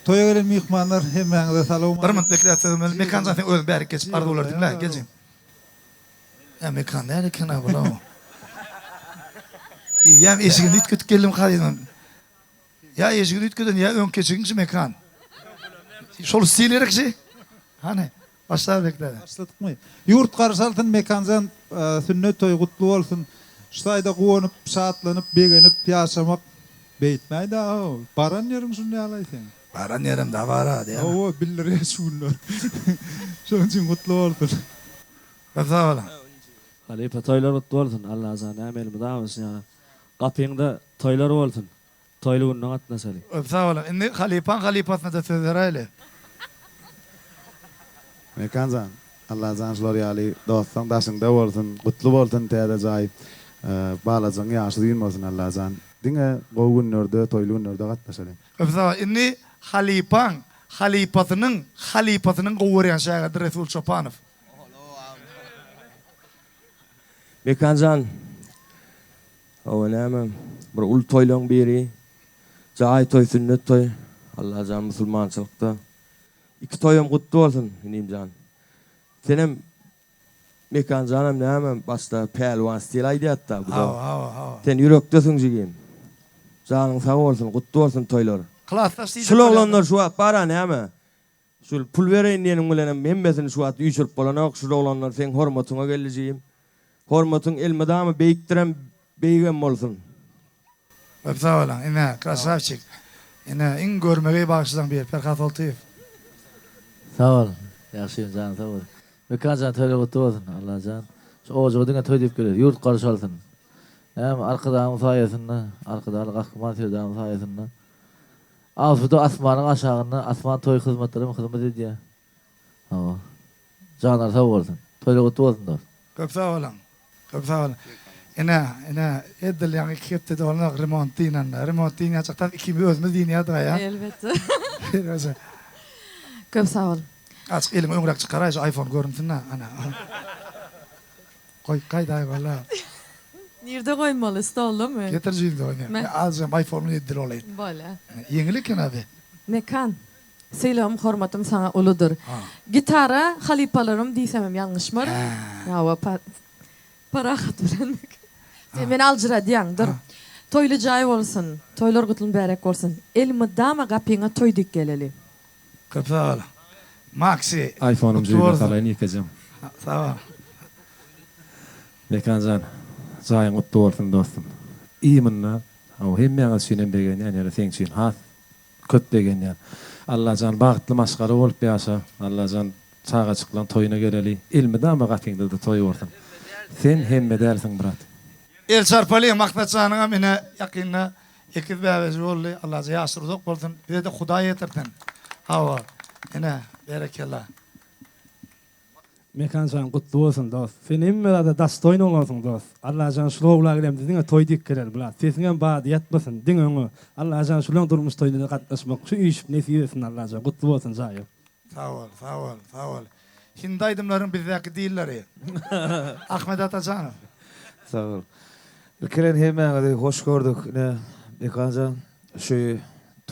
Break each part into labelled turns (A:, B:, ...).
A: Toýa gelen myhmanlar hemmäňize
B: salowmaleýkim. Bir minut bekläp sözüm bilen Mekanjan sen özüň bärik geçip arzuwlary diňle geljim. Ýa Mekan däl eken-a bul-ow. Eýýäm eşigini üýtgedip geldim kazydan. Ýa eşigini üýtgeden ýa öňki eşigiňçi Mekan. Şol stil gerekçi. Hany başla bekle.
A: Başladykmy? Ýurt garşy alsyn Mekanjan sünnet toýy gutly bolsun. Şu taýda guwanyp, şatlanyp, begenip ýaşamak beýtmäýdä how. Baran ýeriň şunda ýalaý seň.
B: Baran ýerim dabara diýýämi?
A: Hawa bildirýär şu günler. Şonuň üçin gutly bolsun.
B: Köp sag boluň.
C: Halypa toýlar gutly bolsun Allajan näme elmydama şuny ýaly gapyňda toýlar bolsun toýly günde gatnaşaly.
B: Köp sag boluň. Indi halypaň halypasyna-da söz beräýli.
D: Mekanjan, Allajan şular ýaly dostuň daşyňda bolsun, gutly bolsun täze jaý, balajygyň ýaşy uzyn bolsun Allajan. Diňe gowy günlerde, toýly günlerde gatnaşalyň.
B: Köp sag bol. Indi halypaň halypasynyň halypasynyň gowy görýän şägirdi Resul Çopanow.
E: Mekanjan, hawa näme, bir uly toýlaň biri, jaý toý, sünnet toý, Allajan musulmançylykda iki toýam gutly bolsun inimjan. Senem Mekanjanam näme başda pälwan stil aýdýatda bu da.
B: Hawa hawa hawa.
E: Sen ýürekdesiň jigim. Janyň sag bolsun, gutly bolsun toýlar.
B: Klasdaş diýjek
E: Şul
B: bolýarlar.
E: oglanlar şu wagt bara näme? Şul pul bereýin diýeniň bilenem hemmesini şu wagt üýşürip bolanok. Şul oglanlar seň hormatyňa geldi jigim. Hormatyň elmydama beýikdirem beýigem bolsun.
B: Köp sag boluň. Ine, krasawçik. Ine, iň görmegeý bagşylaň biri Perhat Oltyýew.
C: Sag bol Ýagşym janyň sag bolsun. Mekan jan toýlar gutly bolsun Allajan şu ojaga diňe toý diýip geler ýurt garşy alsyn. Näme Arkadagyň saýasynda Arkadagly Gahryman Serdaryň saýasynda Asuda asmanyň aşagynda asman toý hyzmatlary hem hyzmat edýär. Hawa. Janlary sag bolsun. Toýlar gutly bolsun dos.
B: Köp sag boluň. Köp sag boluň. Ine, ine, edil ýaňy iki hepdede bolanok remont dynanda. Remont dynýançak tas ikimiz özümiz dynýardyk aýa.
F: Elbetde. Köp sag bol.
B: Azjyk eliňi öňräk çykaraý şu iPhone görünsin-dä. Ana. Goý, gaýdaý walla.
F: Nirde goýmaly, stoldamy?
B: Getir jübimde goý men. Azjygam iPhone bilen edil bolaýyn.
F: Bolýa.
B: Ýeňil eken-a bi.
F: Mekan. Sylagym hormatym saňa uludyr. Gitara halypalarym diýsemem ýalňyşmaryn. Hawa Parahat bilen Sen meni aljyradýaň dur. Toýly jaý bolsun. Toýlar gutly mübärek bolsun. Elmydama gapyňa toý dik geleli.
B: Köp sag bol. Maksi
G: IPhone-ym
B: gutly
G: jübüme
B: bolsun.
G: salaýyn ýekejem.
B: Sag bol.
G: Mekanjan, jaýyň gutly bolsun dostum. I munda hawa hemmäňiz üçin hem begenýän ýöne seň üçin has köp begenýän. Allajan bagtly maşgala bolup ýaşa. Allajan çagajyklaň toýuna geleli. Elmydama gapyňda-da toý bolsun. Sen hemme dälsiň brat.
B: El çarpalyň Maksatjanyňam ine ýakynda ekiz bäbeji boldy Allajan ýaşlary uzak bolsun bizede Hudaý ýetirsin hawa ine berekella.
H: Mekanjan gutly bolsun dost. Sen hemme zada dastoýn oglansyň dost. Allajan şul owla gelemde diňe toý diýip geler brat. Sesiňem bady ýatmasyn. Diňe öňe. Allajan şulaň durmuş toýuna gatnaşmak şu üýşüp nesip etsin Allajan. Gutly bolsun jaýy.
B: Sag bol, sag bol, sag bol. Hindi aýdymlaryň bizdäki dilleri. Ahmet Atajanow.
I: Sag bol. Ilki bilen hemmäňizi hoş gördük. Ine, Mekanjan, şu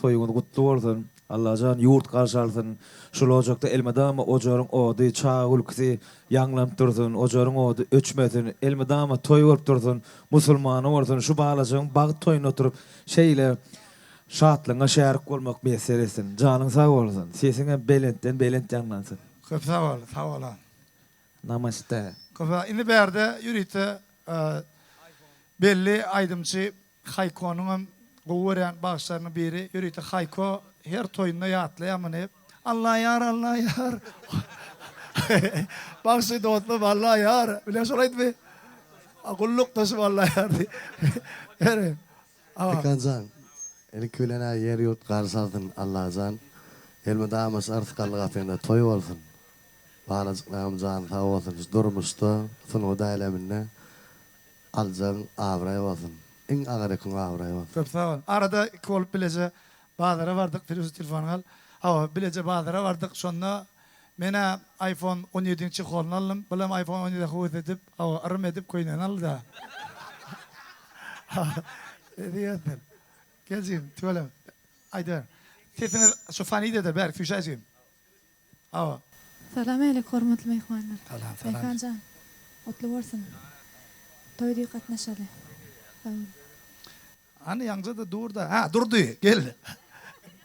I: toýuňyz gutly bolsun. Allajan ýurt garşy alsyn. Şul ojakda elmydama ojaryň ody, çaga gülküsi ýaňlanyp dursun. Ojaryň ody öçmesin. Elmydama toý bolup dursun. Musulmany bolsun. Şu balajygyň bagt toýunda oturyp, şeýle şatlygyňa şärik bolmak miýesser etsin. Janyň sag bolsun. Sesiňem belentden belent ýaňlansyn.
B: Köp sag bol, sag bol.
I: Namaste.
B: Köp sag. Indi bärde ýörite belli aýdymçy Haýkonyňam gowy görýän bagşylarynyň biri ýörite Haýko her toýunda ýatlaýar muny. Allaýar Allaýar Bagşy dostum Allaýar bilýäň şol aýdymy Gullukdaşym Allaýar diý. Ere.
J: Mekanjan ilki bilen-ä ýer-ýurt gar salsyn Allajan elmydama şu yrsgally gapyňda toý bolsun balajyklaryň jany sag bolsun şu durmuşda sungat äleminde Aljagyň abraý bolsun. Iň agyr ýüküň abraý bolsun.
B: Köp sag bol. Arada iki bolup bileje bazara bardyk Firuza telefonyňy al. Hawa bileje bazara bardyk şonda menä iPhone on ýediň çeholyny aldym bulam iPhone on ýedä höwes edip hawa yrym edip köýnegini aldyda. Nesip etsin. Gel jigim tüweleme. Aýdyber. Sesiňiz şu fanidede bärik süýşäýjigim. Hawa.
K: Salam älik hormatly myhmanlar.
B: Salam salam.
K: Mekan jan gutly bolsun. Toý diý gatnaşaly. Sag bol.
B: Hany ýaňjada durda. Ha Durdy gel.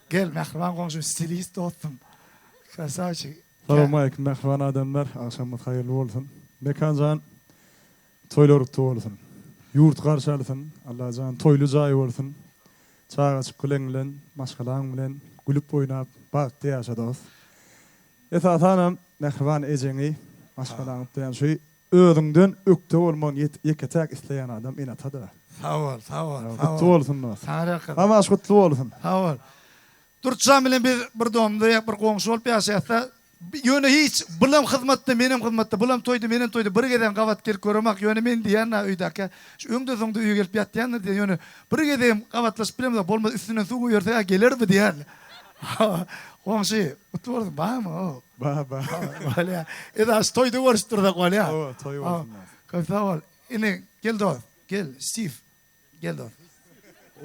B: Gel mähriban goňşym stilist dostum. Krasawçik.
L: Salowmaleýkim mähriban adamlar agşamyňyz haýyrly bolsun Mekan jan toýlar gutly bolsun ýurt garşy alsyn Allajan toýly jaý bolsun çagajyk bileň bilen maşgalaň bilen gülüp oýnap bagtly ýaşa dos esasanam mähriban ejeňi maşgalaňy gutlaýan şu Özüňden ökde bolmagyny ýeke-täk isleýän adam ene-ata-da.
B: Sag bol, sag bol, sag bol.
L: Gutly bolsun dost.
B: Taňryýalkasyn.
L: Mamaş gutly bolsun.
B: Sag bol. Durtjan bilen biz bir domda bir goňşy bolup ýaşaýasda. Ýöne hiç bulam hyzmatda menem hyzmatda, bulam toýda menem toýda bir gezegem gabat gelip göremak. Ýöne men diýýän-ä öýdäkä şu öňde-soňda öýe gelip ýatýandyr diýýän. Ýöne bir gezegem gabatlaşyp bilemzok. Bolmasa üstünden suw goýbersek-ä geler bu diýýän. Goňşy, gutly bolsun, barmy o?
L: Bar, bar.
B: Bolýa. Eda şu toýda görüşip dursak bolýa.
L: Hawa, toý bolsun.
B: Köp sag bol. Ine, gel dost, gel, Stiv. Gel dost.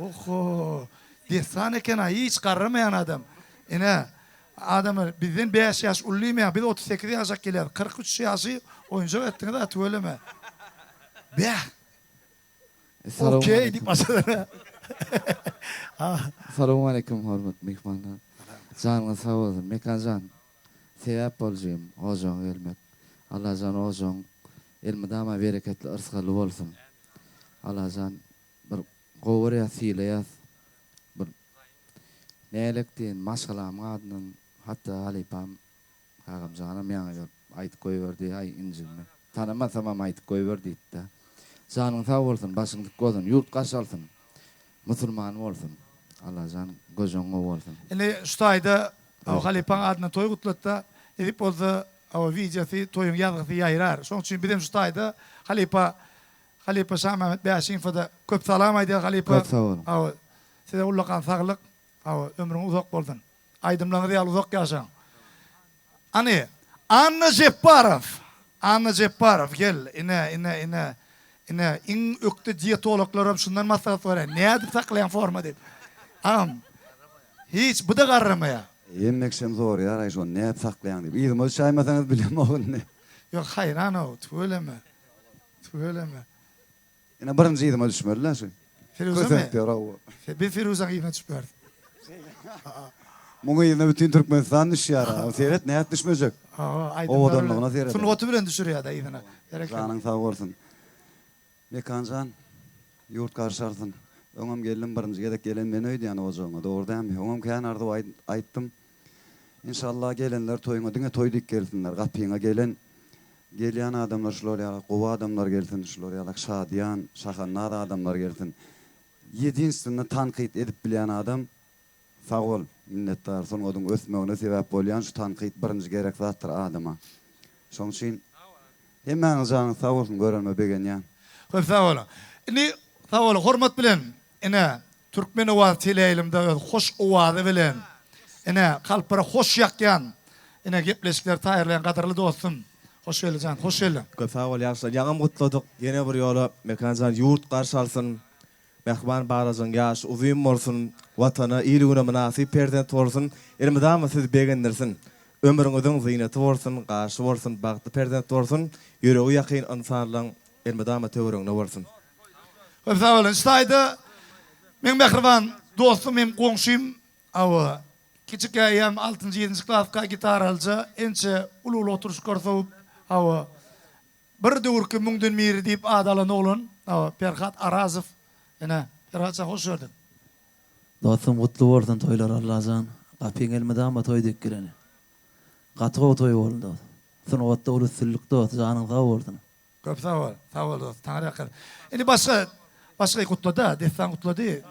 B: Oho, dessan eken-a, hiç garramaýan adam. Ine, adamlar bizden bäş ýaş uly diýmeýär, biz 38 ýaşa gelýäris. 43 ýaşy oýunjak etdiňiz-a, tüweleme. Bäh! Okey diýip başlady.
M: Salowmaleýkim hormatly myhmanlar. Janyňyz sag bolsun. Mekanjan sebäp boljugym ojagyňa gelmek. Allajan ojagyň elmydama bereketli yrsgally bolsun. Allajan bir gowy görýäs sylaýas. Bir nälik diýen maşgalamyň adyndan hatda halypam Kakamjanam ýaňy gelip aýdyp goýberdi, aý injigimi tanamasamam aýdyp goýber diýipdi. Janyň sag bolsun, başyň dik bolsun, ýurt garşy alsyn, musulman bolsun. Allajan göjeň gowy bolsun.
B: Indi şu taýda halypaň adyndan toý gutlatda, edip bolsa wideosy, toýuň ýazgysy ýaýrar. Şoň üçin bizem şu taýda halypa halypa Şamämmet Bäşimowa-da köp salam aýdýar halypa.
M: Köp sag boluň.
B: Size ullakan saglyk, ömrüňiz uzak bolsun. Aýdymlaryňyz ýaly uzak ýaşaň. Hany, Anna Jepbarow! Anna Jepbarow, gel, ine, ine, ine, ine, iň ökde diýetologlaram şundan maslahat berýär, nädip saklaýaň forma diýip. Agam, hiç, bu-da garramaýar.
N: Hemme kişem soraýar-aý şony nädip saklaýaň diýip. Yzyma düşäýmeseňiz bilemok indi.
B: Ýok, haýran-ow, tüweleme, tüweleme.
N: Ine birinji yzyma düşmeli-dä şu.
B: Firuzamy?
N: Kösenip ýör hawa.
B: Biz Firuzaň yzyna düşüp ýörüs.
N: Muň yzyna bütin Türkmenistan düşýär ha. Seret nädip düşmejek.
B: Hawa, aýdymlary bilen,
N: Owadanlygyna seret.
B: sungaty bilen düşürýär-de yzyna. Berekella.
N: Janyň sag bolsun. Mekan jan, ýurt garşy alsyn. Öňem geldim birinji gezek gelen men öýdýän ojagyňa, dogry dälmi? Öňem kän arzuw aýtdym. Inşallah gelenler toýuňa diňe toý diýip gelsinler. Gapyňa gelen Gelýän adamlar şular ýalak gowy adamlar gelsin, şular ýalak şadyýan, şahandaz adamlar gelsin. Ýedinstwny tankyt edip bilýän adam sag bol, minnetdar. Sungatyň ösmegine sebäp bolýan şu tankyt birinji gerek zatdyr adama. Şoň üçin hemmäňiz janyňyz sag bolsun görenime begenýän.
B: Köp sag boluň. Indi sag boluň hormat bilen ine Türkmen owazy teleýaýlymda öz hoş owazy bilen ine kalplara hoş ýakýan ine gepleşikleri taýýarlaýan gadyrly dostum Hoşgeldi jan hoş geldiň.
E: Köp sag bol ýagşylar ýaňam gutladyk ýene bir ýola Mekanjan ýurt garşy alsyn Mähriban balajyň ýaşy uzyn bolsun Watana il güne mynasyp perzent bolsun elmydama sizi begendirsin ömrüňiziň zynaty bolsun gaşy bolsun bagtly perzent bolsun ýüregi ýakyn ynsanlaň elmydama töwereginde bolsun.
B: Köp sag boluň. Şu taýda meň mähriban dostum hem goňşym hawa, kiçikä eýýäm altynjy, ýedinji klaska gitaralyja ençe uly-uly oturyşyklar sowup, hawa, bir döwürki müňden biri diýip at alan oglan, hawa, Perhat Arazow. Ine, Perhat jan hoş gördük.
C: Dostum gutly bolsun toýlar Allajan gapyň elmydama toý dek gireni. Gaty gowy toý boldy dos. Sungatda uly üstünlik dos janyň sag bolsun.
B: Köp sag bol. Sag bol dost. Taňry ýalkasyn. Indi başga başga gutlady, Dessan gutlady.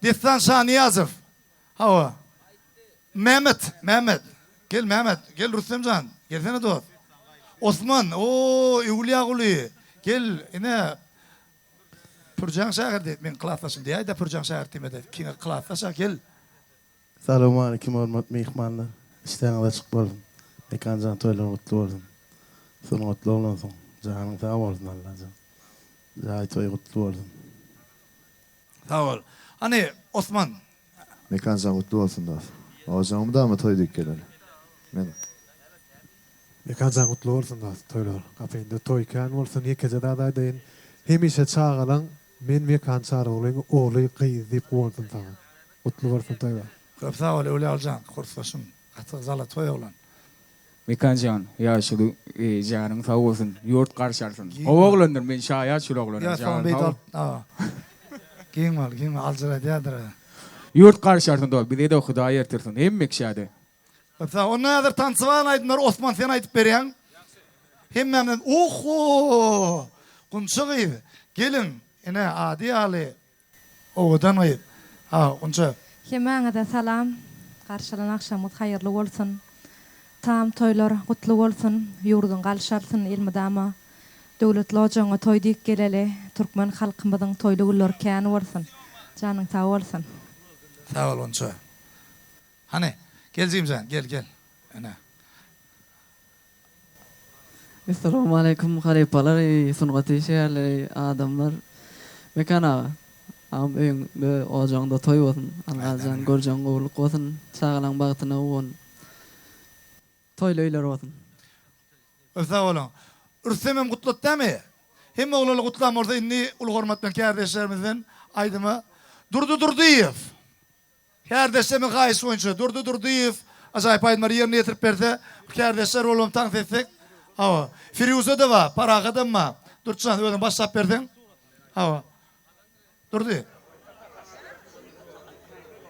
B: Dessan Şanyýazow. Hawa. Mehmet, Mehmet. Gel Mehmet, gel Rüstemjan. Gelsene dost. Osman, o Öwülýaguly. Gel, ine. Pürjan şägirdi, meň klasdaşym diýäýdä Pürjan şägirt diýmede. Kiňe klasdaş-a, gel.
J: Salowmaleýkim hormatly myhmanlar. Işdäňiz açyk bolsun. Mekanjan toýlar gutly bolsun. Sungatly oglansyň. Janyň sag bolsun Allajan. Jaý toý gutly bolsun.
B: Sag bol. Hany Osman.
O: Mekanjan gutly bolsun dos. Ojagyň mydama toý diýip geleli. Men.
P: Mekanjan gutly bolsun dos toýlar gapyňda toý kän bolsun ýekeje zat aýdaýyn hemişe çagalaň men Mekan Çaryglyň ogly gyzy diýip guwansyn saňa gutly bolsun toýlar.
B: Köp sag bol Öwlüýalyjan kursdaşym gaty zalatoý oglan.
Q: Mekanjan ýaşuly janyň sag bolsun ýurt garşy alsyn gowy oglandyr men şaýat şul oglana janyň sag
B: Giň bol giň bol aljyradýadyr.
Q: Ýurt garşy alsyn dos bizede hudaý ertirsin hemme kişäde.
B: Köp sag onda häzir tansyban aýdymlary Osman sen aýdyp berýäň hemmämiz ohoo Gunça gyz geliň ine ady ýaly Owadan gyz. Ha, Gunça.
K: Hemmäňize salam. Garşylan agşamyňyz haýyrly bolsun. Tam toýlar gutly bolsun. Ýurduň galşalsyn elmydama. Döwletli ojagyňa toý diýip geleli. Türkmen halkymyzyň toýly günleri kän bolsun. Janyň sag bolsun.
B: Sag bol Gunça. Hany, gel jigimjan, gel, gel. Ene.
R: Essalawmaleýkum halypalar sungat işgärleri adamlar Mekan aga agam öýüňde ojagyňda toý bolsun Allajan görjegiň gowulyk bolsun çagalaň bagtyna guwan toýly öýler bolsun.
B: Köp sag boluň. Rüstemem gutlat dämi? Hemme oglanlar gutlan bolsa indi uly hormat bilen kärdeşlerimizden aýdyma Durdy Durdyýew. Kärdeşlerimiň haýyşy boýunça Durdy Durdyýew ajaýyp aýdymlary ýerine ýetirip berse, kärdeşler bolubam tans etsek. Hawa. Firýuza-da bar, Parahatam bar. Durdyjan, özüň başlap berseň. Hawa. Durdy.